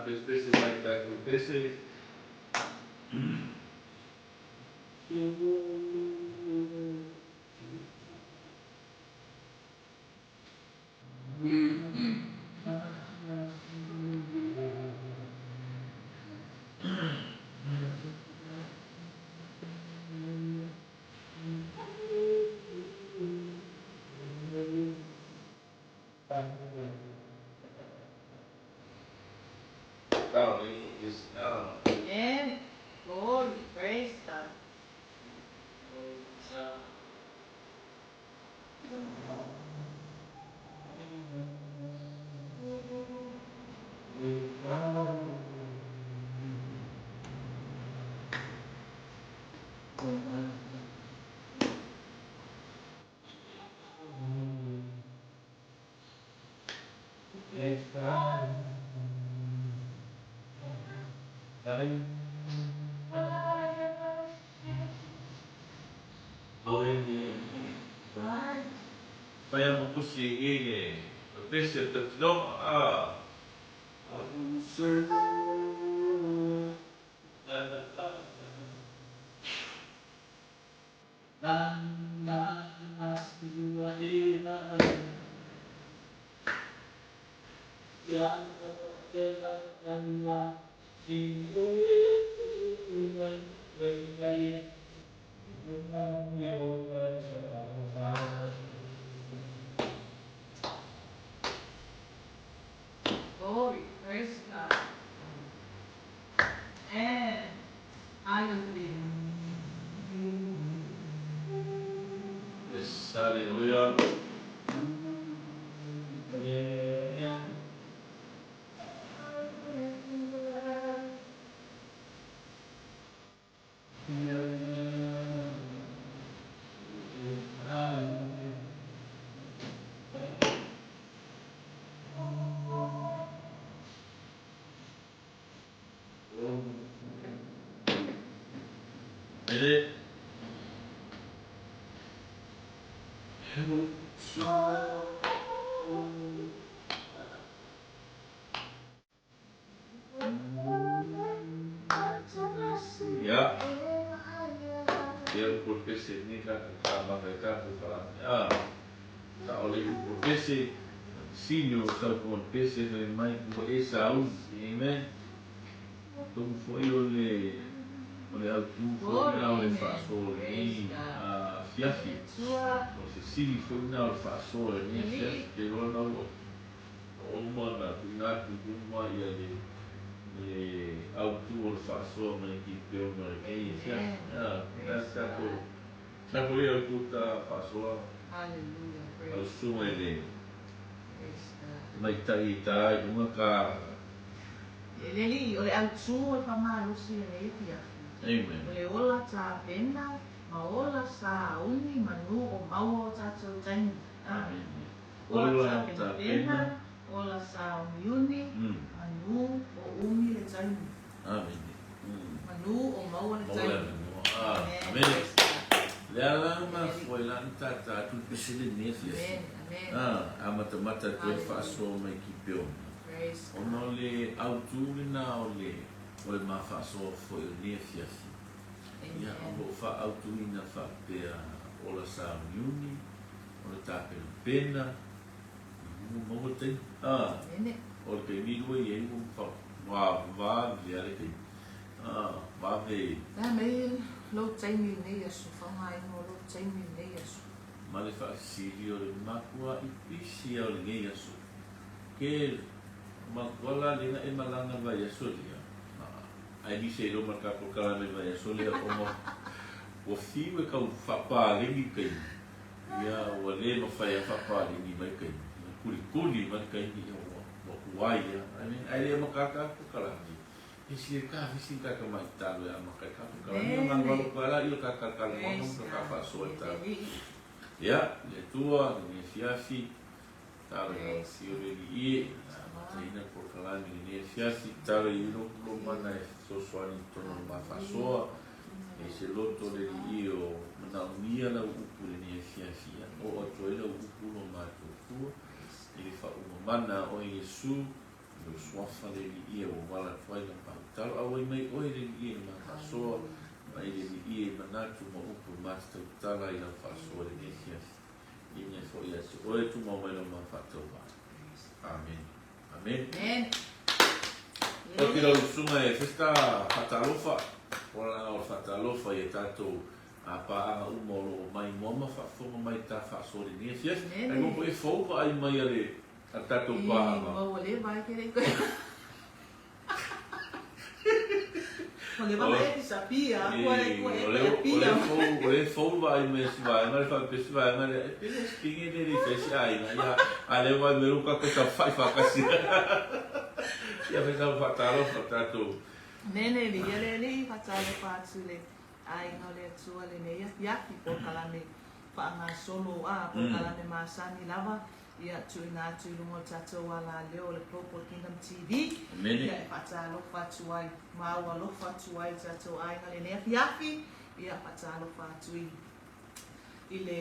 Pesepese mai tatou pese. Amen. Glory. Praise God. Glory. Praise God. And hallelujah. Yes, hallelujah. Ele. Ia, ia le polokese lenei tagata tamata i tatou fala. Sao le polokese, senior sau polokese fai mai ua e sauni. Amen. Tonu foi o le o le autu foi lena o le faasoa o lenei afiafi. O se sili foi lena o le faasoa o lenei afiafi. Ke iloa lena ua uma ona tuuina atu i luma ia le le autu o le faasoa mai Kipeona o lenei afiafi. Tatou tatou le autu ta faasoa. Lau susuga i le tamaitai e ta i luga ka. E le alii, o le autu o le faamalosi lenei afiafi. Amen. O le ola tapena ma ola sauni manu o maua o tatou taimi. Amen. Ola tapenapena, ola sauniuni, manu o umi le taimi. Amen. Manu o maua le taimi. Amen. Le ala na foi la tata atu le pese lenei afiafi. Amen. Amen. Amatamata atu ai le faasoa mai Kipeona. Praise Ona o le autu lena o le o le ma faasoa foi o lenei afiafi. Ia, o lo o faaautuina faapea ola sauniuni, o le tapenapena, ua maua le taimi. O le taimi lua i ai ua vavave lava le taimi. Vave. Le a mai lou taimi i lenei aso, faaaogaina o lou taimi i lenei aso. Ma le faafesili o le matua'i pisi a o lenei aso. Ke matua la lena e malaga le vaiaso lea, ae lisi ai loa ma le tatou kalame le vaiaso lea ona ua fiu e tau faapaleni le taimi, ia ua le mafai lava faapaleni mai le taimi, ua kulikuli mai le taimi ia ua tuai lava. Ae le matata lava le polokalame. E si e ka visi ka ka mai talo e ama kai ka ka ni nga ngalo ko ala io ka ka ka mo no ka ka so e talo. Ia, le tua, le fiafi, talo i si o le i ma taina ko kalani le fiafi, talo i lo lo mana e sosoani tono ma fasoa, e se loto le i o mana unia la upu le ni fiafi, o o toi la upu lo ma tua, i le fa mana o Iesu, lo suafa le i o wala tuai na pau. Talo awai mai oe le i ma fasoa, ma i le i e manatu ma upu ma te tautala i lau faasoa le nei fiafi. I mea foi ia se oe tu mau mai lau ma faatauva. Amen. Amen. Amen. O te lau sunga e festa whatalofa, o la o whatalofa i e tātou a pāanga uma o loo mai moa ma whaafonga mai tā faasoa le nei fiafi. Amen. Ai mo e fou pa ai mai ale a tātou pāanga. Ua ua le vai ke rei koe. Ua leva na e disapia, kua e kua e O le kua o pia. le fou o le fou vai me si vai ma le fa pe si vai ma le e pele spinge le le fe si ai na ia a le vai me ruka ko sa fai fa kasi. Ia fe sa fa talo fa tato. Nene li ia le li whatalofa atu le aiga o le Atua lenei afiafi polokalame faagasolo a polokalame masani lava ia tuuina atu i luga o le tatou alaleo o le Global Kingdom TV. Amene. Ia e faatalofa atu ai ma ua alofa atu ai i tatou aiga lenei afiafi ia faatalofa atu i i le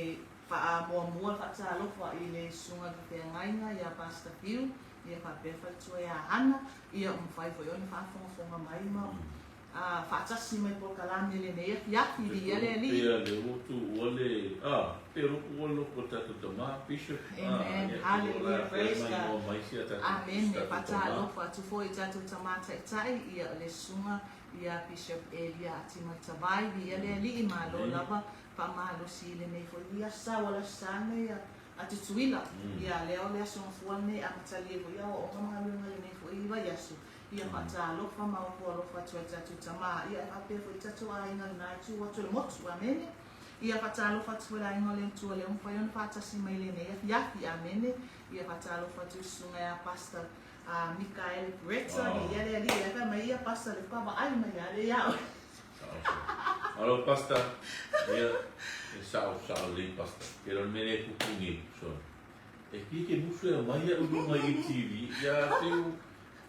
faamuamua faatalofa i le susuga i le faafeagaiga ia Pastor Fiu ia faapea faletua ia Hana ia ua mafai foi ona faafogafoga mai ma faatasi mai polokalame lenei afiafi viia le Alii. Pea le utu ua le a pe roku ua loko tatou tama Bishop a Amen. ia Hallelujah. la Praise mai God. mo mai sia tatou Amen. tatou tama. Faatalofa atu foi i tatou tama taitai ia o le susuga ia Bishop Elia Atimatavai viia le Alii malo Amen. lava faamalosi i lenei foi ia sa wala sa nei a Tutuila ia lea o le aso gafua lenei amatalia foi aoaoga ma galuega lenei foi i vaiaso ia faatalofa ma ofo alofa atu ai tatou tama ia e faapea foi tatou aiga lena e tu atu o le motu. Amene. Ia faatalofa atu foi le aiga o le Atua lea ua mafai ona faatasi mai lenei afiafi. Amene. Ia faatalofa atu i susuga ia Pastor Mikaele Bretta Oh. ia le Alii e fai mai ia Pastor le faavaai mai ia le ia oe. Alo pasta. Ia e sao sao le pasta. Ke lo mele kukungi so. E ki ke musu e mai ia ulunga i TV. Ia teu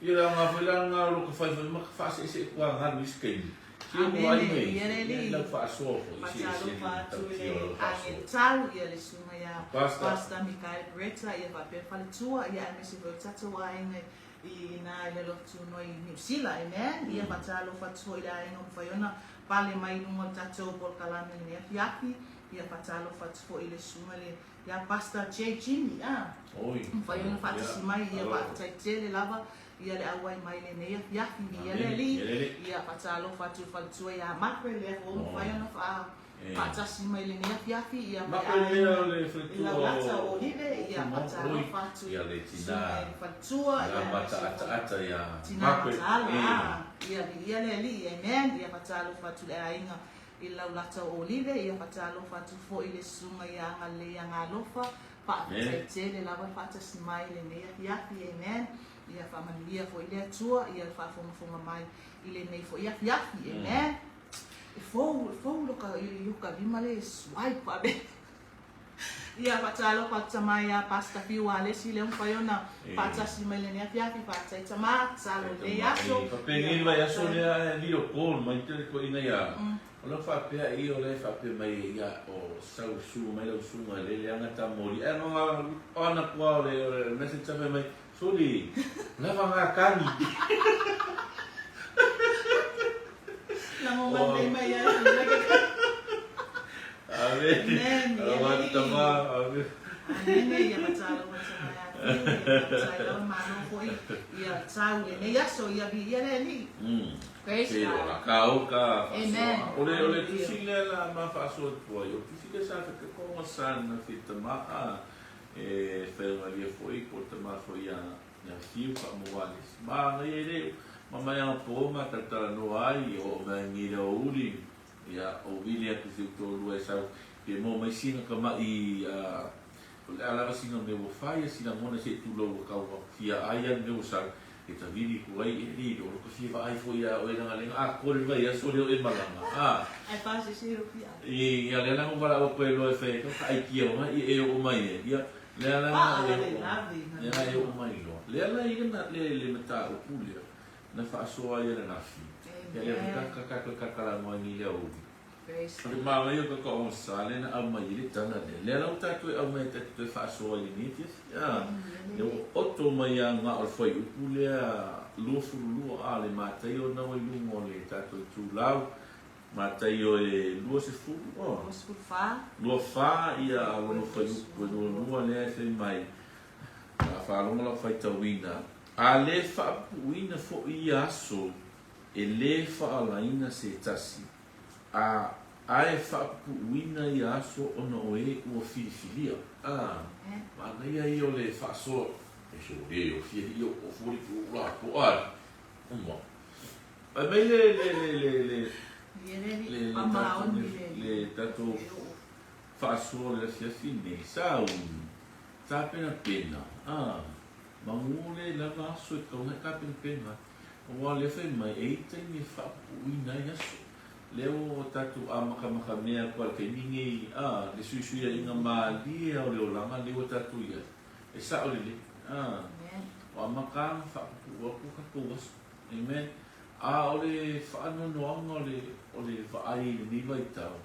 ia la nga foi la nga lo ka fai fai ma ka fa se se kwa nga ni skein. Si o Amene. ai mai. Ia le Alii. La fa so fo i se se Faatalofa ta atu i ti le o lo fa so. agetau ia le susuga ia Pasta. Pastor Mikaele Bretta ia faapea faletua ia aemaise foi o tatou aiga i na i le lotu i New Zealand. Amen. Ia faatalofa atu foi i le aiga o mafai ona pale mai i luga o le tatou polokalame lenei afiafi. Ia faatalofa atu foi i le susuga le ia Pastor J Jimmy a Oi. mafai ona faatasi mai ia Alo. faataitele lava ia le auai mai lenei afiafi viia le Amen. Alii. Ia le. Ia faatalofa atu i faletua ia Margaret lea foi ua mafai ona faa Eh. faatasi mai lenei afiafi ia Ma ma ko le aiga o le i faletua laulata o o Olive ia o faatalofa atu Ia le susuga tina. i le faletua La ia mata aemaise ata foi ata ia tina Margaret. mataala Eh. ia viia le Alii. Amen. Ia faatalofa atu le aiga i laulata o Olive ia faatalofa atu foi i le susuga ia Agalelei Agalofa faafetaitele lava le faatasi mai lenei afiafi. Amen. Ia faamanuia foi le Atua ia le faafogafoga mai i lenei foi afiafi. Amen. E fou e fou lo ka i o ka lima le swipe faape. Ia faatalofa atu tama ia Pastor Fiu Alesi lea ua mafai ona Eh. faatasi mai lenei afiafi faataitama salo lenei aso. Faapeni Ia vai aso faafetai. lea e video call mai te ko ina ia. O lo faapea i o le faapea mai ia o sau su mai lau sunga le le anga ta mori. E no nga ona kua o le message sa mai suli. Lava nga kani. Lango mai mai ia le ke. Amen. Amen. Ia Alo le atu Alii. tama. Amen. Amene ia faatalofa tama ia Fiu ia faafetai lava malo foi ia tau lenei aso ia viia le Alii. Praise Te o God. la ka o ka Amen. faasoa. O le Hallelujah. tusi lea la ma faasoa tua i o tusi le sa ka konga sa na fi tama a e whaingalia foi ko tama foi ia ia fiu fa mo wale. Ma ngai e le ma mai a po ma tatala no ai o o mai ngi le o uli ia o vili atu si to lua e sau pe mo mai singa ka mai a o le ala sina me wo fai sina mona se tu lo ka wa fia ai an me wo sau. E tavili ku ai e li lo ka fia vaai foi ia oe langa lenga a kore vai aso leo e malanga a. Ai pa se se ro fia. I ia lea langa wala o koe loa e whai ka ai kia o mai e o mai e ia lea langa e o lea e o mai loa. Lea la ia na le le mata o pulea na whaasoa ia na nafi. Ia lea ka ka ka ka ka ka la ngoa ni lea o. O le manaia o ka kaosa lea na aumai ai le tala lea. Lea la ua tatou e aumai tatou toe faasoa i lenei afiafi. A, lea ua oto mai lava na o le fuaiupu lea 22 a le Mataio lena ua i luga o le tatou itulau, Mataio e 20, o. 24. 24 ia lona fuaiupu e 22 lea e fai mai, a faalogo lau faitauina, a le faapupuuina foi ia aso e lē faalaina se tasi, a ae faapupuuina ia aso ona o e ua filifilia. A, manaia ia o le faasoa, e sole o fia ia o fua le tuu la po ai. Uma. Ai mai le le le le le le le tatou faasoa le afiafi nei, sauni, tapenapena, a, magu le lava aso e tatau ona e tapenapena ai. Aua o lea fai mai, e i ai taimi e faapupuuina ai aso. Lea ua tatou amakamakamea atu lava i le taimi lenei, a, le suisuiaiga malie lava o le olaga lea ua tatou i ai, e sao lelei, a, ua amata lava ona faapupuu atu a tatou aso. Amen. A o le faanoanoaga o le, o le vaai i lenei vaitau,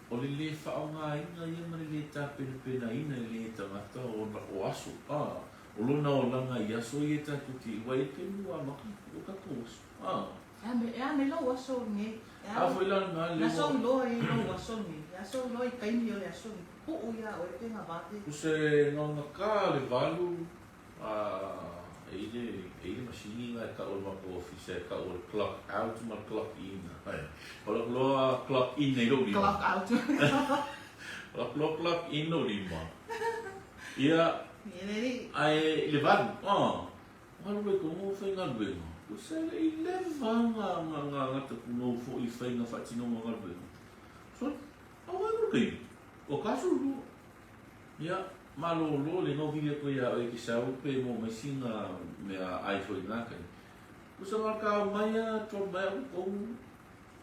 o le lē faaaogaina ia ma le lē tapenapenaina e le tagata o, o aso, a, O lona olaga i aso ia tatou te iu ai e taimi ua amata o tatou aso. A. E a me, e a me lou aso nei. E a foi la na le. Na sou loa i lou aso nei. E a sou loa i taimi o le aso nei. Puu ia oe pe nga vave. O se gaugata le valu a e i le e i le masini nga e tau o le matou ofisa e tau o le clock out ma le clock in. O lou loa clock in i lou lima. Clock out. O lou loa clock in lou lima. Ia, ae i le valu, ah, alu ai koe faigaluega, usa e le i leva nga, nga, nga, nga tapunou foi i faiga faatinoga galuega. So, au alu le taimi, o ka sulu. Ia, malolo le ngau vili atu ia oe ke sau pe mo mai singa mea ai foi nga kai. Usa nga ka mai a to mai au kou,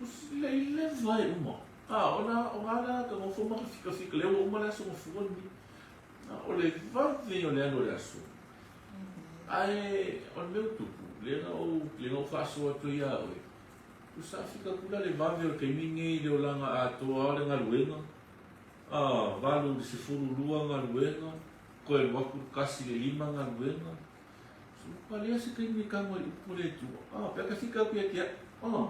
usa le i leva e uma. Ah, ona, o nga la ka ngofo ma ka fika fika le ua uma le aso ngofua ni. O le vave o le alu o le aso. Ae o le mea ua tupu, lea na ou, lea na ou faasoa atu ai ia oe, ua saafika atu la le vave o le taimi lenei i le olaga atoa o le galuega, a, 8 i le 12 galuega, toe alu atu le 1 i le 5 galuega. So, ua leai se taimi e tago ai i upu o le Atua. A, pe a tafika atu ia te au, a,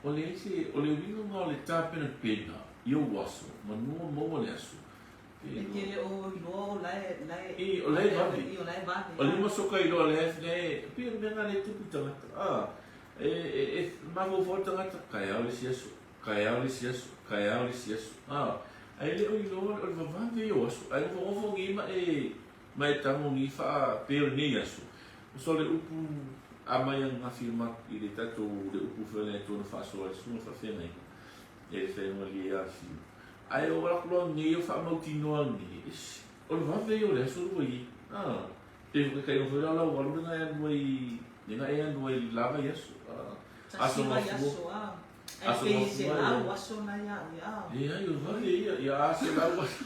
o leai se, o le uiga lena o le tapenapena i ou aso, manu maua le aso. E te le o iloa o lae, lae. I, o lae vave. I, o lae vave. O lima soka iloa lae, lae, pei o le mea lena lea e tupu i tagata. A, e, e, e mafaufau le tagata, taeao le isi aso, taeao le isi aso, taeao le isi aso. A, ae le o iloa o le vavave ia o aso. Ae nofonofo nei ma e, ma e tago nei faa, pei o lenei aso. So le upu a mai ananafi i le tatou, le upu foi a le Atua na faasoa ai le susuga faafeagaiga, e le whenua li e awhiu. Ae o aku loa nei o whaamautinoa nei, es, o le vave ia o le aso lua i, a, pe whakaikai o whaira lau alu lenga e alua i, lenga e alua i lava i aso, a, aso ngā fua. Aso ngā fua. Lau aso na ia, ia. E ai, o le vave ia, ia a se lau aso.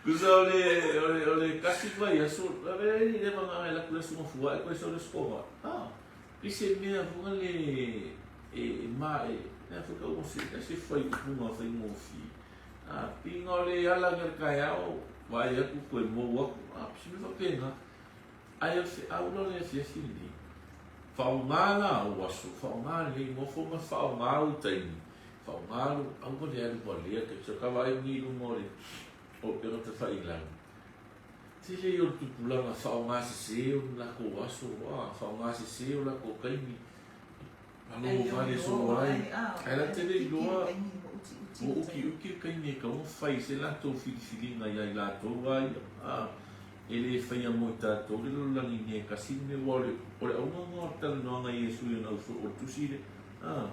Kusa o le, o le, o le kasi vai aso, ave ai le manga e laku le aso ngā fua, e koe sa o le skoha. A, I se mea fonga le e ma e mea foi ka se ka se fai upunga faigofie. A pinga o le ala nge le kaeao vaai atu koe mou atu a se mea faapena. Ae o le feau la o le afiafi lenei, faaaoga la au aso, faaaoga lelei nofo ma faaaoga au taimi, faaaoga lou aua le alu valea ke sa ka vaai nei i luga o le o upega tafailagi. Tele ia o le tupulaga faaaoga sese o le latou aso, a, faaaoga sese o latou taimi, malo vale solo ai. Ae la tele iloa ua utiuti le taimi e tatau ona fai se latou filifiliga ia i latou a ia, a, e le faia mo i tatou le lalolagi nei e tasi le mea, aua o le, o le auga lena o le talanoaga a Iesu i ona uso, o le tusi lea, a.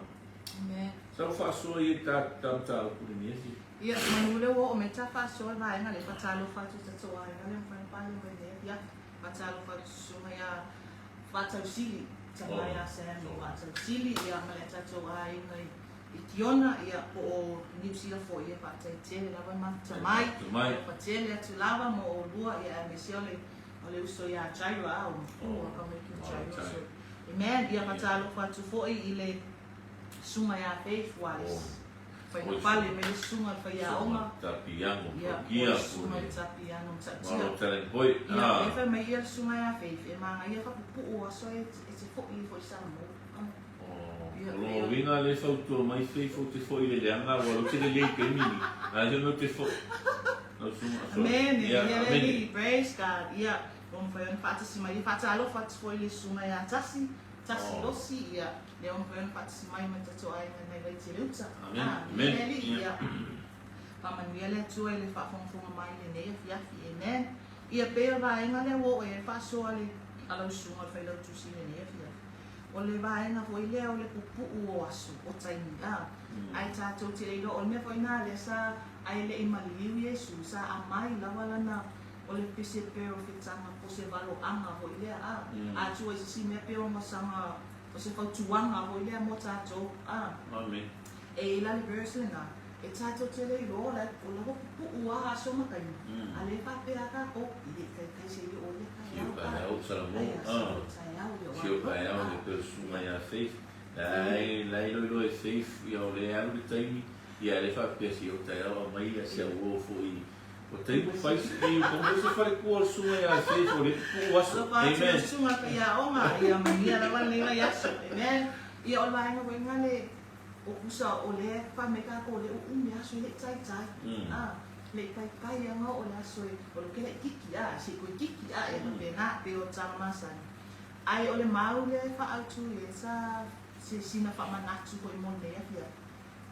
Sa ou faasoa ia i ta, ta mataupu lenei afiafi. Ia, manu lea ua oo mai ta faasoa i vaega lea, fatalofa atu i tatou aiga lea mafai. pale mai lenei afiafi. Faatalofa atu i le susuga ia Faatausili, tama ia Samuel Faatausili, ia ma le tatou aiga i i Kiona, ia po o Niu Sila foi, ia faafetai tele lava mafuta mai, alofa tele atu lava mo oulua, ia aemaise o le o le uso ia Jairo, a o Matua ka mai ki Jairo, so amen, ia faatalofa atu foi i le susuga ia Faith Wallace, faigapale mai le susuga le faiaoga, Tapiano, ia Tokia, o le susuga i Tapiano Matautia, Malo talent foi, ia e fai mai ia le susuga ia Faith, e manaia faapuupuu aso e te foi ai foi i Samoa. O lona uiga lea e fautua mai Faith ou te foi i le leaga aua lou te lelei i taimi ni. A lea ou te foi. Lau susuga sorry. Amen. Yeah, Ia amen. Alii, praise God. Ia, ua mafai ona faatasi mai. Ia faatalofa atu foi i le susuga ia Tasi, Tasi Oh. Losi, ia, lea ua mafai ona faatasi mai ma le tatou aiga mai Vaitele-uta. Amen. Amen. Amen. Alii, Ia. ia. Faamanuia le Atua i le faafogafoga mai i lenei afiafi. Amen. Ia, pei o le vaega lea ua oo i ai le faasoa a le a lau susuga o le Failautusi i lenei afiafi. O le vaega foi lea o le puupuu o aso, o taimi, a. Ae tatou te le iloa, o le mea foi lena lea sa, ae le i maliliu Iesu, sa aumai lava lana, o le pese pe o fetaga po o se valoaga foi lea, a. A tua i se isi mea pe o masaga, o se fautuaga foi lea mo tatou, a. Amen. E i ai la le verse lena, E tatou te le iloa o la o la ua pupuʻu a aso ma taimi, a lea faapea a tatou, e le i taitai se i oo ia Sio taeao a, taeao Salamo ai a a sio taeao ia o Sio a taeao a. le pe susuga ia Faith lai lai loiloa e Faith ia o lea alu le taimi ia lea faapea sio taeao aumai ia si au uo foi o taimi fai se i ko se fale kua o le susuga ia Faith o le pupuʻu aso Alofa atu Amen. le susuga faiaoga ia manuia lava lenei vaiaso. Amen. Ia o le vaega foi lena le O pusa o lea fai mai tatou o lea ua umi aso e le i taitai a le i taitai a oo le aso e o le kela i kiki a se i koe kiki a e faapena pei o tala masani ae o le mau lea e faaautu i ai sa se sina faamanatu foi mo lenei afiafi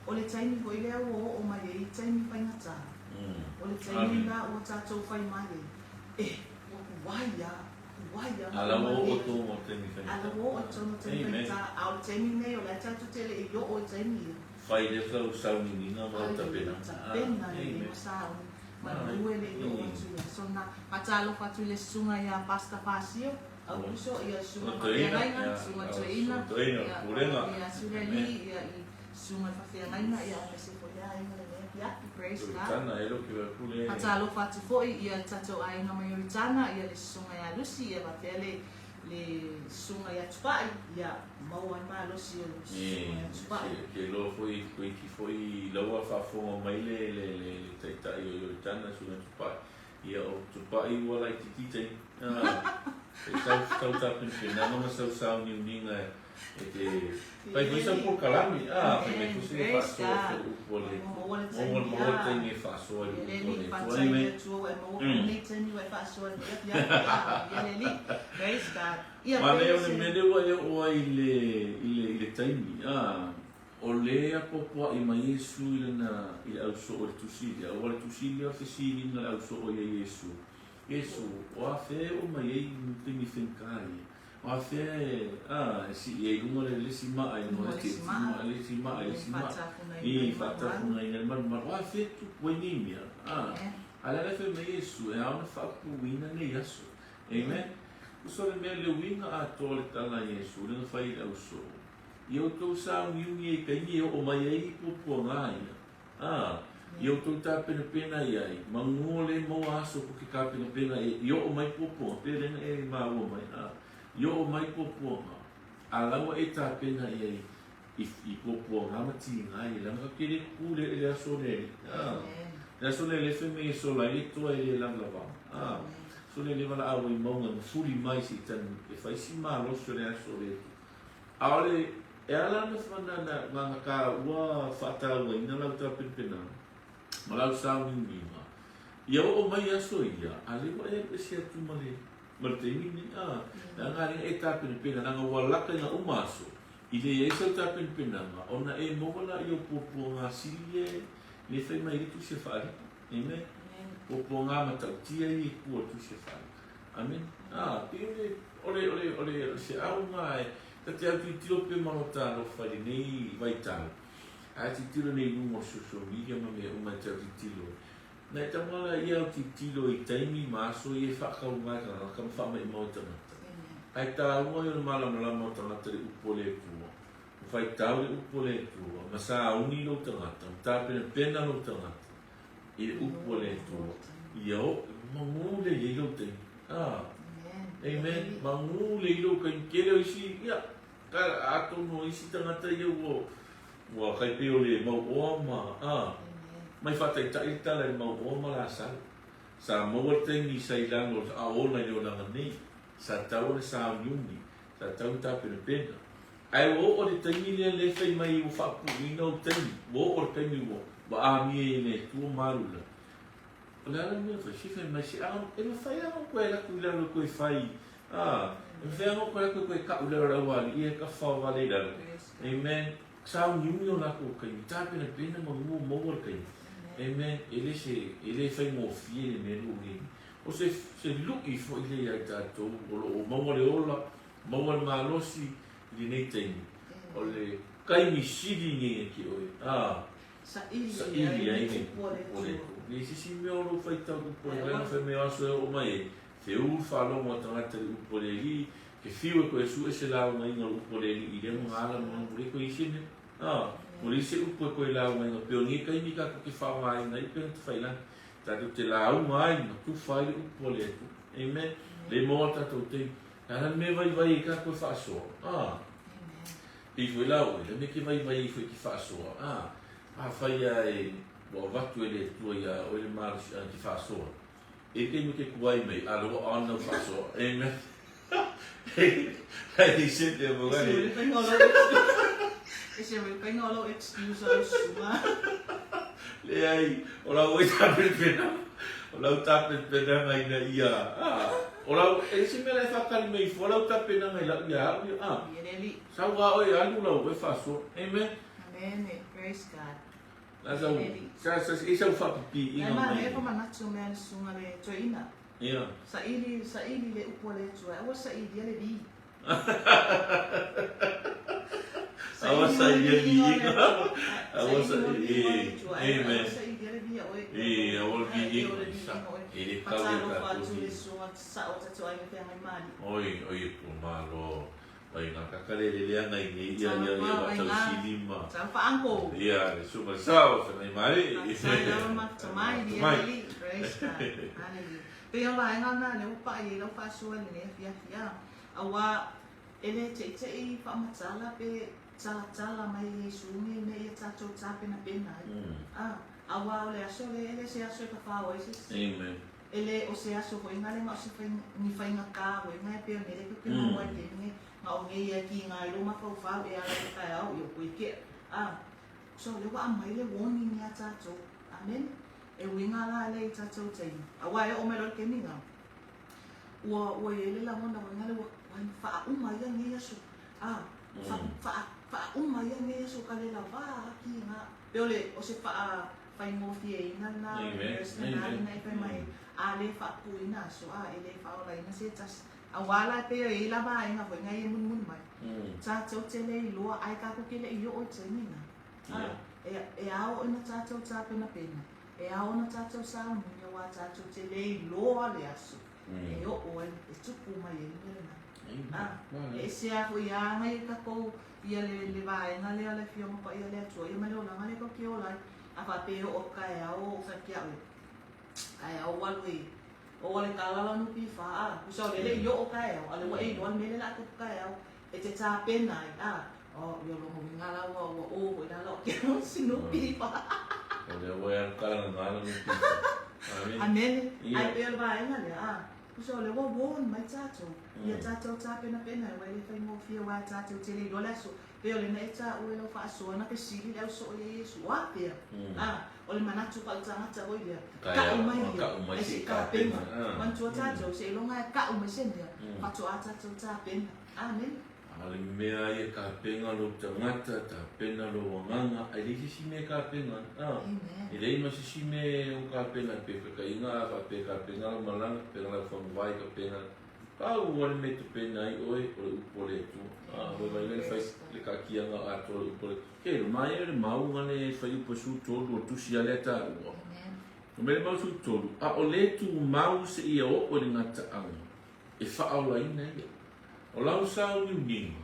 o le taimi foi lea ua oo mai ai taimi faigata o le taimi lena ua tatou fai mai ai e ua tuai a A la ua oo tonu o le taimi faigata. Amen. A o le taimi lenei, o la e tatou te le i oo i taimi ia. Fai lea lau sauniuniga ma lau tapenaga. Tapena lelei ma sauni malu e le i oo atu i le aso lena. Faatalofa atu i le susuga ia Pastor Fasio Aukuso, ia le susuga faafeagaiga, susuga Toeaina, ia Suleli, ia i susuga i faafeagaiga, ia aemaise foi le aiga lenei afiafi. Praise God. Faatalofa atu foi ia le tatou aiga mai Oritana, ia le susuga ia Lucy, ia faapea le le susuga ia Tupai, ia maua ai malosi o le susuga ia Tupai. Ou te iloa foi toeiti foi laua faafofoga mai le le le taitai o Ioritana le susuga ia Tupai, ia o Tupai ua laititi taimi e sau sau tapenapenaga ma sau sauniuniga e te fai foi sau polokalame a fai mai foi se faasoa foi upu a le Maua le maua taimi maua le taimi e faasoa i le upu a Alii le Atua faafetai i le amen. Atua ua e maua foi lenei taimi ua e faasoa ai nei afiafi ia le Alii praise God ia Manaia pei o le se mea lea ua e oo ai i le i le i le taimi a o lea apoapoai mai Iesu i lana i le ausoo i le tusi lea aua le tusi lea o le fesiliga a le ausoo ia Iesu Iesu o afea e oo mai ai taimi faigata ia O afea e, a, e sii ai i luga le isi maa i luga o le isi maa, le isi maa i le isi maa, i faatafugaina i le malumalu. O afea e tupu ai nei mea? A, a o le a le fai mai Iesu, e ao ona faapuuina nei aso. Amen. Uso le mea, le uiga atoa o le tala a Iesu, lea na fai i le ausoo, ia outou sauniuni ai i taimi e oo mai ai puapuaga ia. A, ia outou tapenapena i ai, manu le maua aso ko ke tapenapena e i oo mai puapuaga, pe lena e maua mai, a, i oo mai puapuaga, a laua e tapena i ai i, i puapuaga ma tiga ia, leaga ka ke le ku le le aso le ali, a, le aso le le fe me e sola ai le toa e le lavalava, a, so le le valaau ai mauga ma fuli mai se tani e fai si malosi o le aso le tu. ʻAʻole e ala ana na na ua faatauaina lau tapenapenaga ma lau sauniuniga ia oo mai aso ia, a lea ua e alu ese atu ma le ma le taimi lenei, a, leaga a lea e tapenapena, leaga ua laka i ngā uma aso, i leai ai sau tapenapenaga, ona e maua lāia o puapuaga sili ia e le fai mai ai le Tusi a Faalipa. Amen. Puapuaga matautia ia i tua o le Tusi a Faalipa. Amen. A, pei o le, o le, o le, o le, o se auga e, ta te autilotilo pea ma lota alofa i lenei vaitau, ae tilotilo nei i luga o social media ma mea uma e te autilotilo. Nai tama la ia au tilotilo i taimi ma aso ia e faakauga ai tagata ma faamaimau ai tagata. Ae taua ia o le malamalama o tagata i le upu a le Atua, ma faitau i le upu a le Atua, ma sauni lou tagata, ma tapenapena lou tagata i le upu a le Atua, ia oo, magu lelei ai lou taimi. Ah. Amen. Magu lelei lou taimi. Tele o isi, ia, atonu o isi tagata ia ua Ua kai pei o le mauoa ma, a, mai faataitai le tala i le mauoa ma Lasalo. Sa maua le taimi sa i lalo a ola i le olaga nei, sa tatau ona sauniuni, sa tatau ona tapenapena. Ae ua oo i le taimi lea lea e fai mai ua faapuuina ou taimi, ua oo i le taimi ua, ua amia ai e le Atua ma alu i lalo. O le a la le mea e fai? Se fai mai se a, e mafai lava ona toe alu atu i lalo e toe fai, a, e mafai lava ona toe alu atu e toe tau i lalo e le aualii ia e tafafao i lalo. Amen. Sauniuni o latou taimi, tapenapena ma mua maua le taimi. Amen. E le se, e le faigofie le mea lea ua i ai nei. O se, se lui foi lea ia i tatou o lo o maua le ola, maua le malosi i lenei taimi. O le taimi sili lenei ia te oe. A, Saili ai le upu a le Atua. Nei se isi mea o lou faitau upu a le Atua, fai mai o aso e oo mai ai, feū le faalogo a tagata i le upu a le Alii, ke fiu e koe sue se laugaiga o le upu a le Alii i lea magaala ma ua le koe i se mea. A, ua leai se upu e koe laugaiga pei o nei taimi tatou te faaaogaina ai upega tafailagi. Tatou te lauga ai ma tufa ai le upu a le Atua. Amen. Lea e maua tatou taimi. Le a la le mea e vaivai ai tatou e faasoa? A. Pei foi la oe, le mea e te vaivai ai foi e te faasoa, a, afai lava e, ua avatu e le Atua iā oe le malosiaga e te faasoa, e te taimi e te tuai mai, a lea ua on lau faasoa. Amen. Hei se mea mo gae. E se mea painga o lau excuse o lau susuga. Leai, o lau oi tapenapena, o lau tapenapenaga ina ia, a, o lau, e se mea la e faatali mai fua lau tapenaga i lau ia au ia, a. Sau a oe alu lau oe faasoa. Amen. Amen. Praise God. La sau, sa, sa, e sau faapipiiga mai. Ai ma e manatu mea le susuga le toeaina. Ia. Saili, saili le upu a le Atua, aua sailia le vi. Aua sailia le viiga. Aua sailia. Amen. Aua sailia le vi oe. E, aua le viiga. E le tau ia tatou vi. Sao tatou ai feagai mali. Oi, oi e tua malo. Oi nga kaka le lele anga i nei ia ia ia wa tau sili ma. Tau whaango. Ia, le suka sao, whangai mai. Sai lava ma tamai, ia lili. Praise God. Hallelujah. Pei o vaega na le upa i lau whaasua le nei afiafi a. Aua e le teitei whaamatala pe talatala mai Iesu nge me ia tatou tapenapena ai. A, aua o le aso le e le se aso e tawhao ai se isi. Amen. E le o se aso foi nga le nga o se fai ni fainga ka foi nga e pea mele ke ke maua i te nge nga o nge ia ki nga i roma fau fau e ala te kai au i o koe ke a so le wa mai le warning ia tatou. Amen. E uiga la le i tatou taimi. Aua e o mai lo le taimi nga. Ua ua i ai le lagona foi nga le ua ua faauma ia nei aso. A fa fa faauma ia nei aso ka le lava ki nga. Pe o le o se faa faigofieina lena verse lena lena e fai mai a le faapuuina aso a e le faaolaina se tasi. Aua la e pei e i ai la vaega foi nga ia e mulimuli mai. Tatou te le iloa ae tatou te le i oo i taimi na. A e e ao ina tatou tapenapena, e ao ona tatou sauniuni auā tatou te le iloa le aso e oo ai, e tupu mai ai le mea lena. A e ese lava foi a agai e tatou ia le le vaega lea o le Afioga Paia a le Atua ia ma le olaga lea tatou te ola ai. A faapea e oo taeao ou fai atu ia oe, taeao ua alu e oo ale tala lau NPF a, tusa o lele i oo taeao, a o lea ua e iloa le mea lea o le a tupu taeao, e te tapena ai a, oh ia lona uiga la ua ua o foi la lau ke si NPF. O lea ua e alu kalagagā lau NPF. Amene. Amene. Ae pei o le vaega lea a, tusa o lea ua warn mai tatou, ia tatou tapenapena ai, aua e le faigofie aua tatou te le iloa le aso. Pei o lena e taua e lau faasoa na fesili le au soo ia Iesu, o a pea? A, o le manatu pa o le tagata foi lea, ka'u mai ia, ai se i tapena. Manatua tatou, seiloga e ka'u mai se mea, faatoa tatou tapena. Amene. A o le mea ia tapena lou tagata, tapena lou agaga, ae leai se isi mea e tapena ai. A, e leai ma se isi mea e o tapena ai, pe fekaiga a faapea e tapena lau malaga, tapena lau faguvai, tapena. Pau lava le mea e tapena ai oe, o le upu a le Atua. A, ua vaai le fai le kaakiaga atoa o le upu a le Atua. Ke, mai le mauga le fai upu e 13 o le tusi a lea taua. O mea le mau 13, ʻAʻole tumau seia oo i le gataaga e faaolaina ia. O lau sauniuniga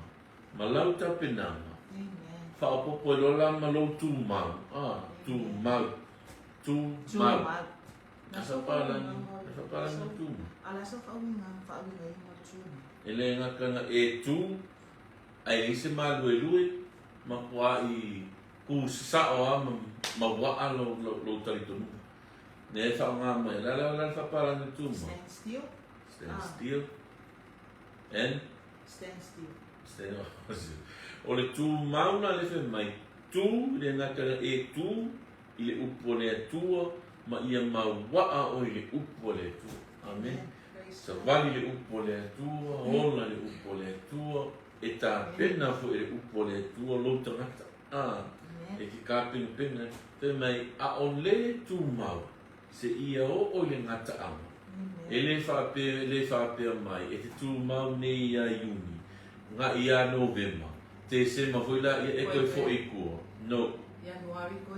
ma lau tapenaga, faaopoopo ai loa la ma lou tumau, a, tumau, tumau. Asa palagi, asa palagi tumau. E le gata na e tu, ae leai se maluelue, matuai ku sasao lava ma ma waa lou lou talitonuga. Lea e faaaoga mai, la la la le faapalagi o tumau. Stand still. Stand still. And? Stand still. Stand O le tumau la le fai mai, tu i le gata na e tu i le upu a le Atua ma ia mauaa oe i le upu a le Atua. Amen. Savali le upu a le Atua, ola le upu a le Atua, e tapena foi e le upu a le Atua lou tagata. A, e ke kapenapena ai. Fai mai, ʻAʻole tumau seia oo i le gataaga. E le faapea, e le faapea mai, e te tumau nei iā Iuni, nga iā Novema, Tesema foi la ia e toe foi i tua. No.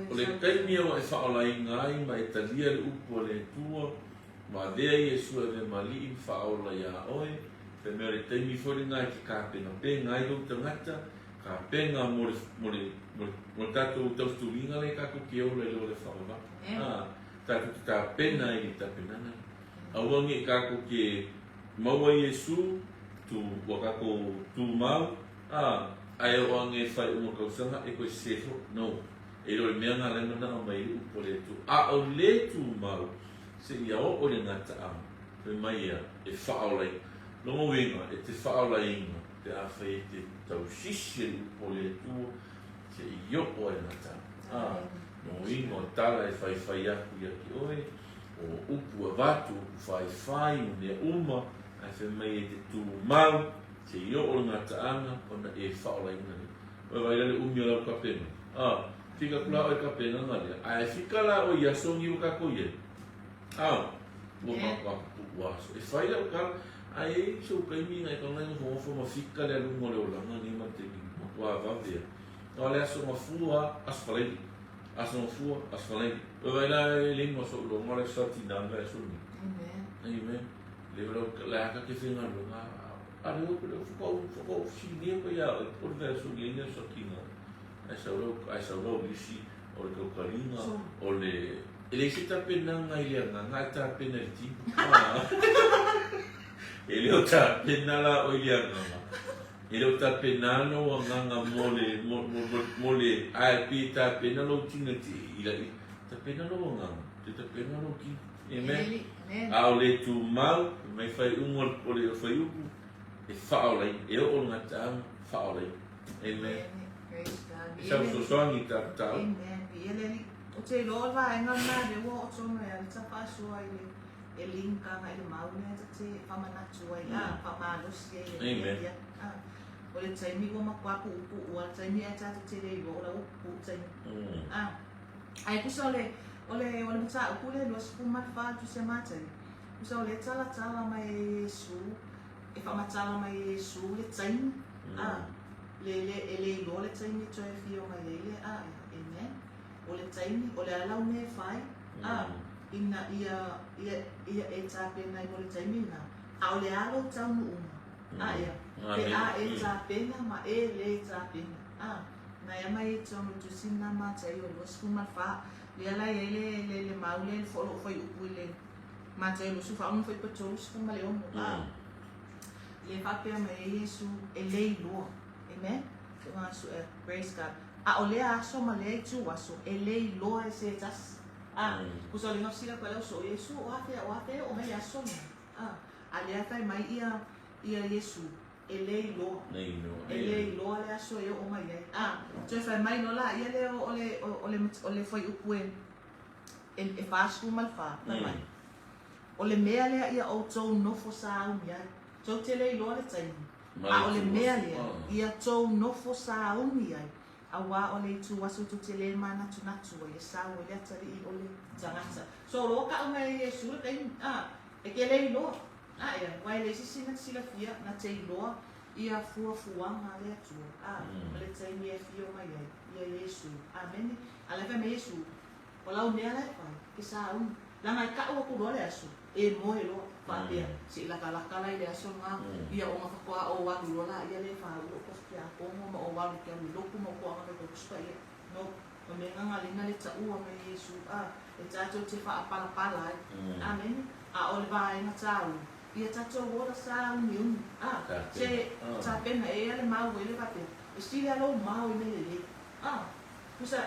O le taimi ua e faaolaina ai ma e talia le upu a le Atua, ma avea Iesu e avea ma Alii ma faaola iā oe, fai mai o le taimi foi lena e te kapenapena ai lou tagata, kapena mo le, mo le, mo le, mo le tatou tausituliga lea tatou te ola i le ola faavavau. A, tatou te tapena i le tapenaga lea. Aua ne i tatou te maua Iesu, tu, ua tatou tumau, a, ae oo ane e fai uma tausaga e toe sese foi. No. E le o le mea lena la e manao mai ai le upu a le Atua. A o le tumau, seia oo i le gataaga, fai mai ia, e faaolaina. Lona uiga, e te faaolaina pe afai e te tausisi e le upu a le Atua, seia oo i le gataaga. A, lona uiga o tala e faifai atu ia te oe, o upu avatu, upu faifai, ma mea uma, ae fai mai e te tumau, seia oo i le gataaga, ona e faaolaina lea. Oi vaai la le umi o lau kapena. A, fika atu la oe i kapenaga lea, ae fika la oe i aso ni ua tatou i ai. A, ua matua puupuu aso. E fai lau tala, ae i ai sou taimi na e taga e nofonofo ma fika le aluga o le olaga nei ma le taimi matua vave a. A o le aso gafua, aso falaili. Aso gafua, aso falaili. Oi vaai la e le ma sou iloga o le aso tina ma le aso ni. Amen. Amen. Le lau le aka ke whengaluega. A le o le whakau whakau sinia ko ia o le vea so ni ina so kinga. Ai sau lau ai sau lau lisi o le kaukaliga o le e leai se tapenaga i le agaga ae tapena i le tino. E le o tapena la oe i le agaga. E le o tapena lou agaga mo le mo mo mo le ae pei e tapena lou tino i te i la tapena lou agaga, te tapena lou tino. Amen. A o le tumau, mai faaiuga o le fuaiupu, e faaolaina, e oo le gataaga, faaolaina. Amen. Praise God. E sau fesoasoani i tatou taua. Amen. Viia le Alii. Ou te iloa o le vaega lena lea ua oo tonu ai le tafaasoa i le e link agai i le mau lea ta te faamanatu ai, a, faamalosi ai i lenei afiafi. A, o le taimi ua matua puupuu lava le taimi ae tatou te le iloa o la ua pupuu taimi. A, ae tusa o le, o le, o le mataupu lea 24 Tusi a Matai, tusa o lea e talatala mai e Iesu, e faamatala mai e Iesu le taimi, a, le, le, e le iloa le taimi e toe afio mai ai le, a, amen. O le taimi, o le a lau mea e fai, a, ina ia, ia, ia e tapena ai mo le taimi lena, a o le a lou taunuuga, a, ia, pe a e tapena ma e le tapena, a. Na ia mai i tonu tusi na Mataio 24, lea la e i ai le, le, le mau lea i le lou fuaiupu i le Mataio 24 ma fuaiupu 36, a. Le faapea mai ai Iesu, e le iloa. Amen? Praise God. A o lea aso ma lea itu aso, e le iloa e se tasi. A, kusa o le ngafsila koe lau so Iesu, o afea, o afea o mai le aso lena. A, a lea fai mai ia, ia Iesu, e le iloa. E le iloa le aso e oo mai ai. A, toe fai mai loa laia lea o le, o le, o le fuaiupu e, e, e 44, fai mai. O le mea lea ia outou nofo sauni ai. Tou te le iloa le taimi, a o le mea lea ia tou nofo sauni ai, auā o le itu aso tou te le manatunatu ai e sau ai le atalii o le tagata. So, loa kau mai e Iesu le taimi, a, e ke le iloa. A ea, aua e leai se isi na te silafia, na te iloa ia fuafuaga a le Atua, a, ma le taimi e afio mai ai ia Iesu. Amene. A o la e fai mai Iesu, O lau mea la e fai, e sauni. Leaga e ta'u atu loa le aso, e moe loa, faapea, se i latalata la i le aso lena, ia ona faatoa ou alu loa laia lea e faauu ou tofi-tiakono ma ou alu ou te alu i lotu ma ou toaga fai Tusi Paia. No. O mea na na le ta'ua mai e Iesu, a, e tatou te faapalapala ai. Amene. A o le vaega taua, ia tatou ola sauniuni, a, se tapena e ia le mau e le faapea, e sili lava lou mao i mea lelei. A, tusa,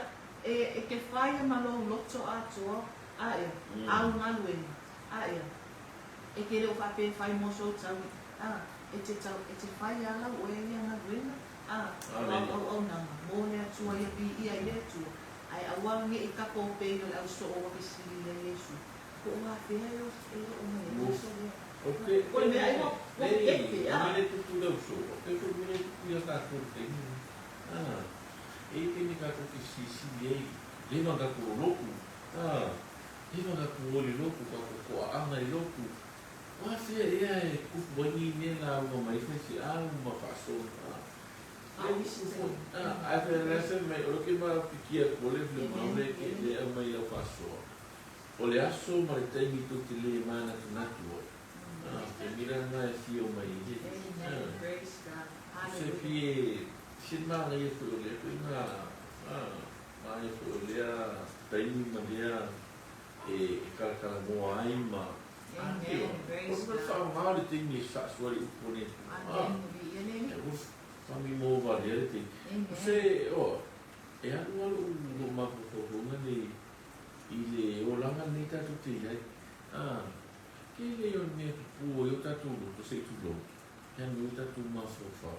e, e te faia ma lou loto atoa, a ia, au galuega, a ia, e te le o faapea e fai mo sou taui, a, e te tau, e te fai lava lau oe ia galuega, a, o au auaunaga mo le Atua ia viia i le Atua, ae aua ne i tatou pei o le au soo ua fesili ia Iesu, po o afea e oo mai ai le aso lea. O le mea ai ua pepe, a. O mele tupu le au soo, o ke foi mele tupu ia tatou i le taimi lenei. A, e i ai taimi tatou te silisili ai, leva ona tatou lotu, a, leva ona tatou o i le lotu, tatou toaaga i lotu, o afea ea e tupu ai nei mea lauga mai ai faifeau ma faasoa, a, lea ua tupu foi, a, ae fai la e fai mai, o lea ou te mapikia atu o le mau lea e aumai i lau faasoa, o le aso ma le taimi tou te le manatunatu ai, a, taimi la lena e afio mai ai le Alii, a. Se fie, se manaia foi o lea ituaiga, a, manaia foi o lea taimi ma lea e talatalanoa ai ma, a, ioe, o le faaaoga o le taimi e faasoa ai le upu a le Atua, a, e ua faamimo valea le taimi. Se, oa, e alu lava lou mafaufauga nei i le olaga lenei tatou te i ai, a, tele ia o le mea e tupu ai o tatou loto se i tulou. He nui tatou mafaufau.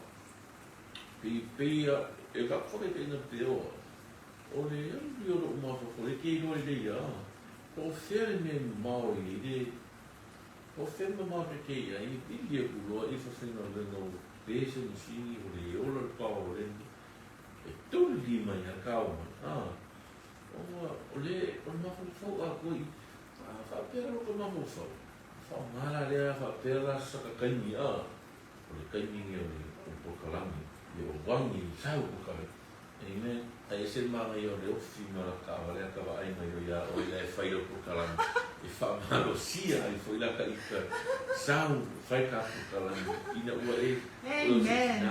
Pei, pei a, e lau faataitaiga pea o au, o le alu ia o lou mafaufau, e te iloa lelei lava, po o fea le mea e mamao ai le, po o fea le mamao e te i ai, e vili atu loa i faafaigaluega o pe se masini ua le ola le paoa o lea mea, e tuli mai lava kao mai, a, ona o le, o le mafaufau atoa i, a faapea lava lota mafaufau, Faaaoga la lea faapea la saka taimi a o le taimi nei o le polokalame ia o vangi i sau polokalame amen ae ese le manaia o le ofi ma lata taavale ata vaai mai loa ia oe la e fai lau polokalame e faamalosia ai foi lata ita sau fai ta polokalame ina ua e Amen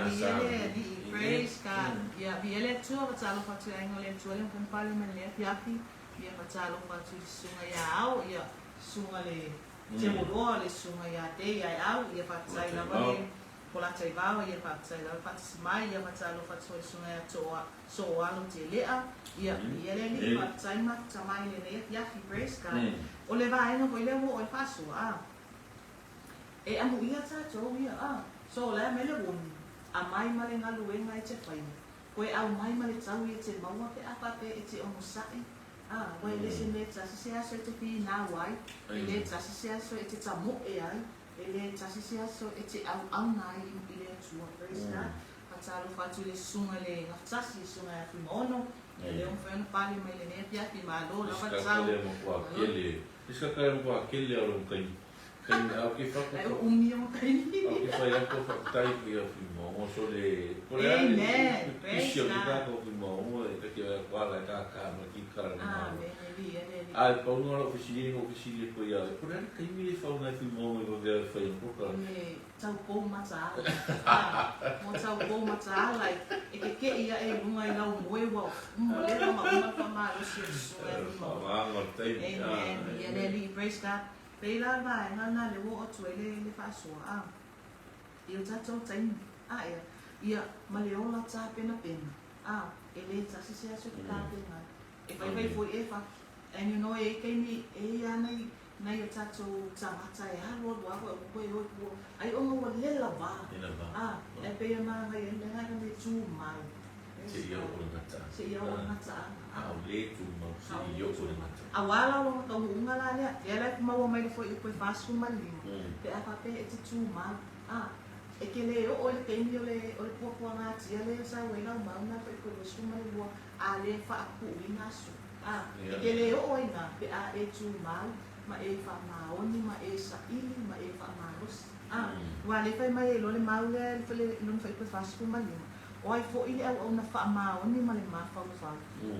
Viia le Alii Praise God Ia viia le Atua Fatalofa atu i aiga o le Atua le mafai pale mai lenei afiafi Ia fatalofa atu i le susuga ia Ao ia Susuga le Temuloa le Susuga ia Te ia Au ia faafetai lava le Polataivao ia faafetai lava le faatasi mai ia fatalofa atu foi le Susuga ia Toa Soalo Telea ia viia le Alii faafetai mafuta mai lenei afiafi praise God o le vaega foi lea ua oo i le faasoa a e amuia tatou ia a so o le a mea le uoni amai ma le galuega e te faia koe aumai ma le taui e te maua pe a faapea e te onosai Ā, ua e le se mea tasi se aso e te pīnau ai, e le tasi se aso e te tamoe ai, e le tasi se aso e te auauna ai i le Atua. Praise God. Faatalofa atu i le susuga i le Gafatasi, le susuga ia Fuimaono, ia lea ua mafai ona pale mai lenei afiafi, malo lava tau. Isi ka lea matua kele o lou taimi. Taimi au ke whaka. Ai o umi o taimi. Au ke whai atu whakatai ki a Fuimaono so le ko le ale Amen. pisi o Praise ke God. tātou Fuimaono e take o ko ala e tā kā ma ki kara le malo. Amen. Viia le Alii. Ai pau noa lau fesili ina ou fesili atu ai ia oe, po o le a le taimi e whau nai Fuimaono i vavea e whai ana koka? E taupou mataala. A, mo taupou mataala e keke'i aʻe i luga i lau moe ua uma leva ma uma le faamalosi o le susuga ia Fuimaono. Whaamaanga o le taimi. Amen. Viia le Alii. Praise God. Pei la le vaega lena lea ua oo atu ai le faasoa, a, i o tatou taimi, a ea, ia, ma le ola tapenapena, a, e le tasi se aso e te tapena ai. E faifai foi e fa, and you know, e i ai taimi, e i ai lava nai, nai o tatou tagata e alualu lava ua e o i tua, ai ona ua le lava, a, e pei ona agai ai le agaga me tumau. Seia oo le gataaga. Seia oo le gataaga. A o le tumau, seia oo le gataaga. Aua la o lona taunuuga la lea, lea la e maua mai le fuaiupu e 45, pe a faapea e te tumau, a, e te le oo i le taimi o le, o le puapuagatia lea sa uei lau mau na fuaiupu e 22, a le faapuuina aso, a, e te le oo ai ina pe a e tumau, ma e faamaoni, ma e saili, ma e faamalosi, a, ua le fai mai ai loa le mau lea i lona fuaiupu e 45, O ai foi le auauna faamaoni ma le mafaufau,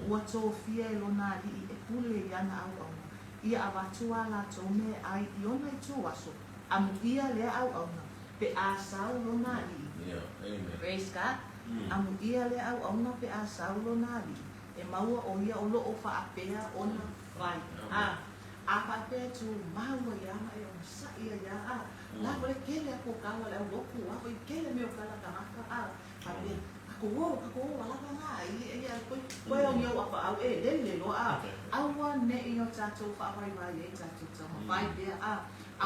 ua tofia e lona alii e pule i ana auauna, Ia avatu a latou meaai i ona ituaso, amuia lea auauna, pe a sau lona alii. Praise God. Amuia lea auauna pe a sau lona alii, e maua o ia o loo faapea ona fai. A, a faapea e tumau ai a ma e onosai ai a, a, la ko le kele aku o kala le au loku a foi kele mea o kala tagata, a, faapea, Kako o, kako o, a lava na, i, i, a, koe, koe o niau apa au, e lele loa, a, aua neʻi o tatou faavaivai ai tatou taumafai pea, a,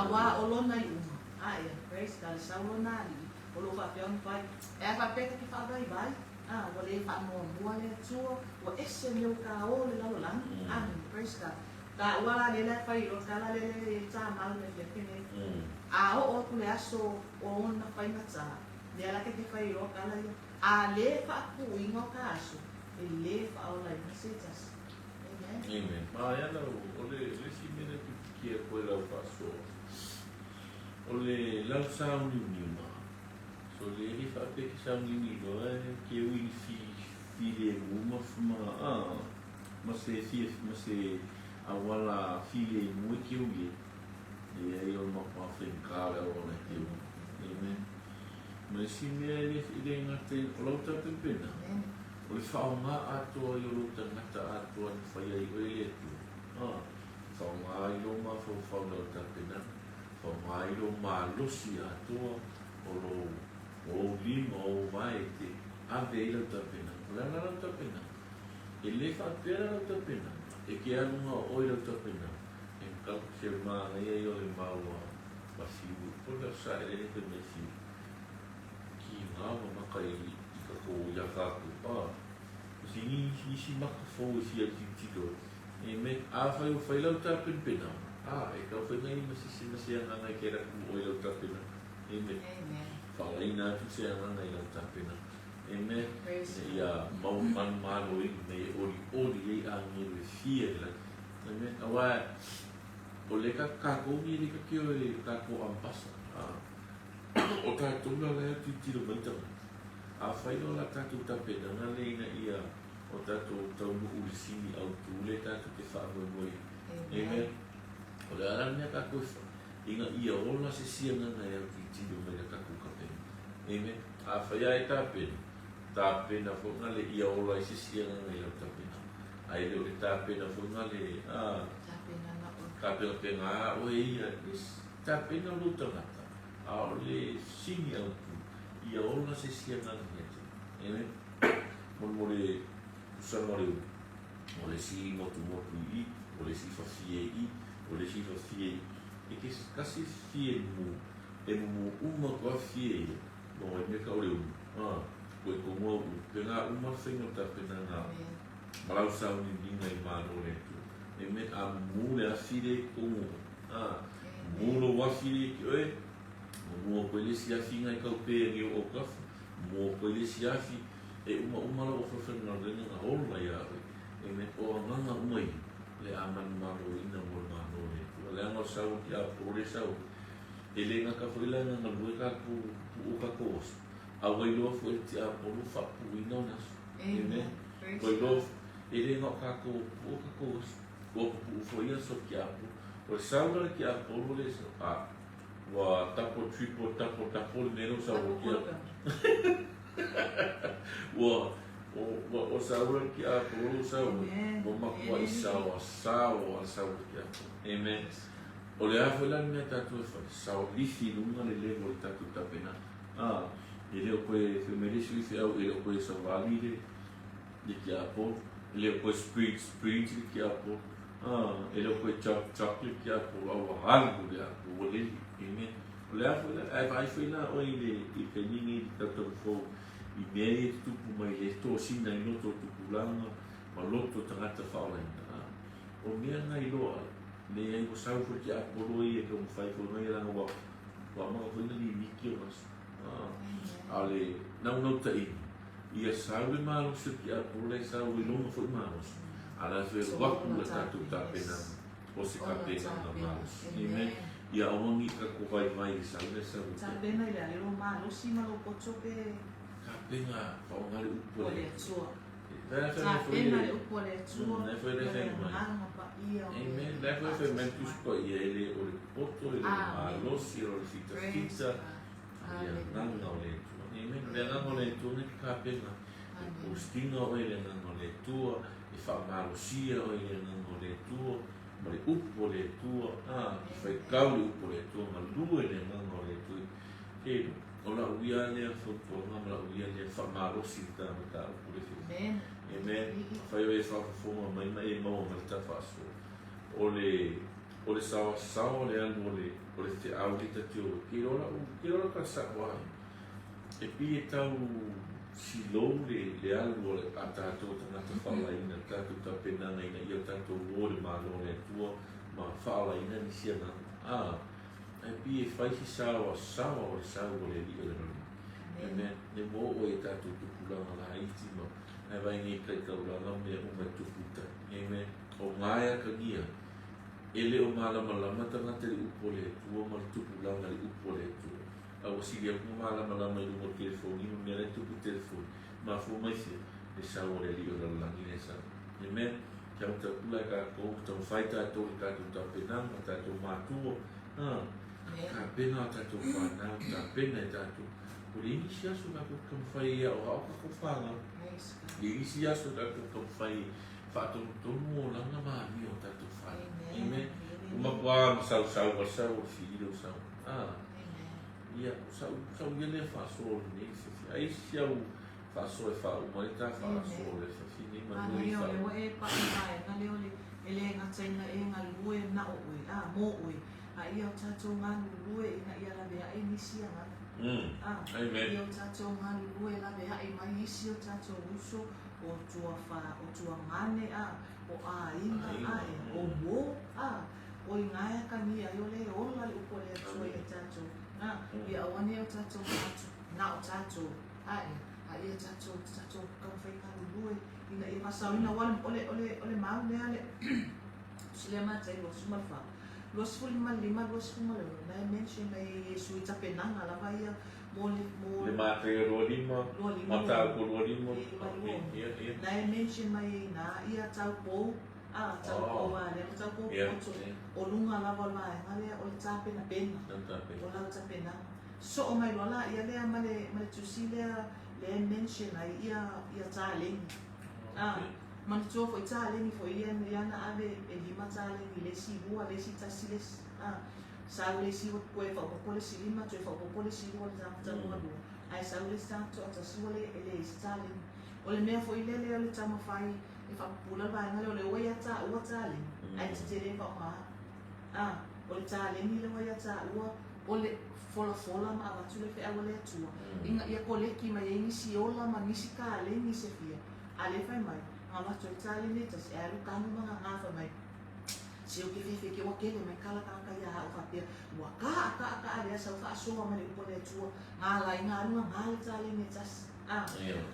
auā o lona iuga, a, ia, praise God, le sau lona alii, o loo faapea ona fai, e a faapea ta te faavaivai, a, ua le faamuamua le Atua, ua ese mea ua ka o le lalolagi, amen, praise God. Ka ua la lele fai loa ka la lele e tamau le afiafi nei. A oo atu le aso o ona faigata, lea la ke te fai loa ka la ia, a le faapuuina o ka aso, e le faaolaina se tasi. Amen. Amen. Ma ia lau, o le le isi mea lea pipiki ai koe lau faasoa, o le lau sauniuniuga, so le le faapea ke sauniuni loa e ke ui ni fi filemu ma ma a ma se fia ma se auala filemu e ke ui ai. Leai o le matua faigata le auala e ke ui. Amen. Ma isi mea e le e le gata i o lau tapenapena, o le faaaoga atoa ai o lou tagata atoa na fai ai oe e le Atua. A, faaaoga ai lou mafaufau i lau tapenaga, faaaoga ai lou malosi atoa o lou o ou lima, o ou vae e te ave ai lau tapenaga. O le a la lau tapenaga? E le faapea la lau tapenaga, e ke aluga o oe lau tapenaga, e kau se manaia ia o le mau a ma fiu, po o le saelele pe mai fiu, ki ngā ma maka i i ka ko ia kākou, a, o si ni nisi maka fou e fia tilotilo ai. E me, a whai o whai lau tapenapena, a, e kau whai ngai ma sisi ma se anganga i ke raku o i lau tapenaga. Amen. Amen. Whaalaina atu se anganga i lau tapenaga. Amen. Praise Ina ia mau manumalo i ina ia oli oli ai angelo e fia i lagi. Amen. Aua o le ka kākou ni le ka keo e kākou ambasa. A, o tātou la lea tilotilo mai tagata. A whai o la tātou tapenaga le ina ia o tātou taunuu le sini autū le tātou te whaamoemoe. Amen. Amen. O le ala mea kākou e wha, inga ia ola se sianganga e au tilotilo mai la kākou kapena. Amen. A whai a e tapena, tapena whainga le ia ola i se sianganga i lau tapena. Ai le o le tapena whainga le, a, Tapena na oe. tapena penga a oe ia, yes, tapena o lou tagata, a o le sini autu, ia ola se sianganga ia te. Amen. Mo mo le pusaga o le o le si motumotu i i, o le si fafie i i, o le si fafie i i. E ke kasi fie mumu, e mumu uma ko a fie ia, mo e mea ka o le umu. A, ko e kongoa u, pe ngā uma le whainga o tapena ngā Amen. malau sauniuniga i Malo le Atua. Amen. A mumu le afi le kongoa. A, mumu Amen. lou afi le ki oe, mumu o koe le isi afi ngai kau pe angi o aukafa, mumu o koe le isi afi, e uma uma lau whawhengarenga ngā ola ia oe. Amen. O anganga uma ia, le a manu malo ina mo le Malo le Atua. Le anga o sau ki a po le sau, e le ngaka foi la nganga lue ka ku pu o ka ko oso. A wai loa foi le ti a polu whapu ina o naso. Amen. Amen. Praise Wai loa God. e le ngā ka ko pu o ka ko oso. Ua pupu foi ia so ki a polu. O le sau la le ki a polu le so. A, ua tapo triple tapo tapo le mea o sau o Tapo ki a koloka. ua o ua o sau la ki a polu sau. Amen. Ua makua i sao a sao a sau ki a polu. Amen. O le a foi la le mea tatou e fai, sao lifi i luga le level o le tatou tapena. A, e le o koe femelesi ui feau, e le o koe savali le, le ki a polu. E le o koe sprint, sprint le ki a polu. A, e le o koe jump, jump le ki a polu. A ua alu le a polu, ua leli. Amen. O le a foi la, ae vaai foi la oe i le, i le taimi nei i le tautau fou, i mea ia e tutupu mai le tosina i loto o tupulaga, ma loto o tagata faaolaina. A, o mea na iloa ai, le ai ua sau foi ke apolo ia ke mawhai foi ngai langa ua ua maka foi na limiki o naso. A, a le nau nau ta ini, ia sau le malosi o ke apolo le sau i longa foi malosi. A la fe So waku ona la tatou tapena, tapena yes. o se Ona kapena na tapena. malosi. Amen. Amen. Ia awangi ka ko vai vai i sau le sau te. Tapena i le alelo malosi ma lou poto pe Kapenga whaongare upu o le le Atua. Atua. La foi mai foi Tapena le le upu a le Atua, La foi le ia le fai mai. agaga paia o le Amen. La foi fai mai faatasi tusi mai. paia e le o le poto, e le o le Amen. malosi, o le Praise fitafita, God. le agaga Hallelujah. o le Atua. Amen. O le agaga o le Atua nei tapena. E Amen. postina oe i le agaga o le Atua, e faamalosia oe i le agaga o le Atua, ma le upu o le Atua, e faitau le upu o le Atua, galue i le agaga o le Atua. E o lau ia lea fautuaga ma lau ia lea faamalosi i le ta mataupu le fiafia. Amen. Amen. Afai o e faafofoga mai ma e maua mai le ta faasoa, o le o le saoasaoa o le alu o le o le feau lea ta te o ai, ke iloa lau ke iloa lau tala ai. E pei e tau silou le le alu o le a tatou tagata faalaina, le tatou tapenaga ina ia o tatou o i le Malo o le Atua ma faalaina nisi agaga. Ae pei e fai se saoasaoa o le sau o le Alii o le lalolagi. Amen. Amen. Le ua oo ai i tatou tupulaga laiti ma ae vaai nei i tai taulaga ma mea uma e tupu i tai. Amen. O gae atagia, e le o malamalama tagata i le upu a le Atua ma le tupulaga i le upu a le Atua. A ua sili atu ona malamalama i luga o telefoni ma mea la e tupu i telefoni. Mafua mai fea? Le sau o le Alii o le lalolagi lea e sau. Amen. Kia matapula e tatou, taumafai tatou i le tatou tapenaga, tatou matua, tapena a tatou fanau, tapena e tatou. O le isi aso tatou te taumafai e aoao tatou fanau. Praise God. Le isi aso tatou te taumafai e faatonutonu olaga ma amio o tatou fanau. Amen. Amen. Ua matua masausau ma le sau o le fililo o sau. Amen. Ia, o sau, sau ia lea faasoa lenei fiafia. Ai si au faasoa e faauma ai ta faasoa Amen. le fiafia nei manu i Manaia o lea faauma. ua e paʻi vaega lea o le e le gataina e galue na o oe, a, mo oe, a ia o tatou galulue ina ia laveai nisi agaga. A, Amen. ia o tatou galulue laveai mai isi o tatou uso o tuafa, o tuagane, a, o aiga, Aiga. a, e, o uō, a, o i gae atagia ai o le ola le upu a le Atua Amen. ia tatou. A, ia aua ne i o tatou manatu na o tatou, a e, a ia tatou, tatou taumafai e galulue ina ia faasaoina aua o le, o le, o le mau lea le tusi lea Matai 24, 25, 26, na e mention mai e Iesu i tapenaga lava ia mo le, mo Le Mataio 25, 25, Mataupu 25, 26. Ia, ia. Na e mention mai ai ina ia taupou, a, taupou a lea ma taupou poto, o luga lava o le vaega lea o le tapenapena, o lau tapenaga. Soo mai loa laia lea ma le, ma le tusi lea lea e mention ai ia, ia taleni. A, manatua foi taleni foi ia ia na ave e lima taleni i le isi lua, le isi tasi le isi, a, sau le isi ua toe faaopoopo le isi lima, toe faaopoopo le isi lua i le tagata lua lua, ae sau le isi tagata toatasi ua le, e leai se taleni. O le mea foi lea lea o le taumafai e faapupula le vaega lea o lea ua ia taua taleni, ae te le faaaogaina. A, o le taleni lea ua ia taua, o le folafola ma avatu le feau a le Atua, ina ia koleki mai ai nisi ola ma nisi taleni se fia, a lea e fai mai, na avatu ai taleni e tasi, ae alu tanu ma gaga fai mai, se ou te fiafia ke ua tele mai kala tagata ia au faapea, ua kaa kaa kaa lea sau faasoa ma le upu a le Atua, ga ala ai ga alu gaga le taleni e tasi. A,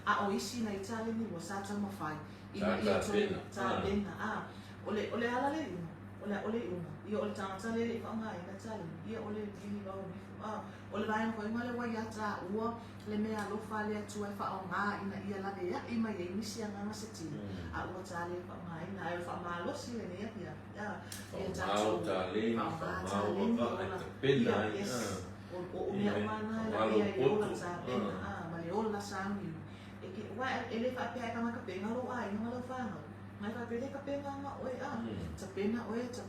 a o isi nai taleni ua sa taumafai, ina ia toe tapena. A, o le, o le ala le iuga, o le, o le iuga, ia o le tagata lea e le i faaaogaina taleni, ia o le vili vao nifo. A, o le vaega foi lea ua ia taua le mea alofa a le Atua e faaaoga ina ia laveai mai ai nisi agaga se tino, a ua ta le faaaogaina, ae o le faamalosi lenei afiafi. A, ia Faaaogao tatou taleni, faaaoga faaaogao taleni vavaa e ola. tapena Ia, ai. yes. O, o mea Amen. uma na e Faaaogao lavea i le ola poto. tapena, a, ma le ola sauniuni. E ke, wa e le faapea e tagata pega lou aiga ma lau fanau. Mai faapea le tapenaga oe, a, tapena oe, tapena.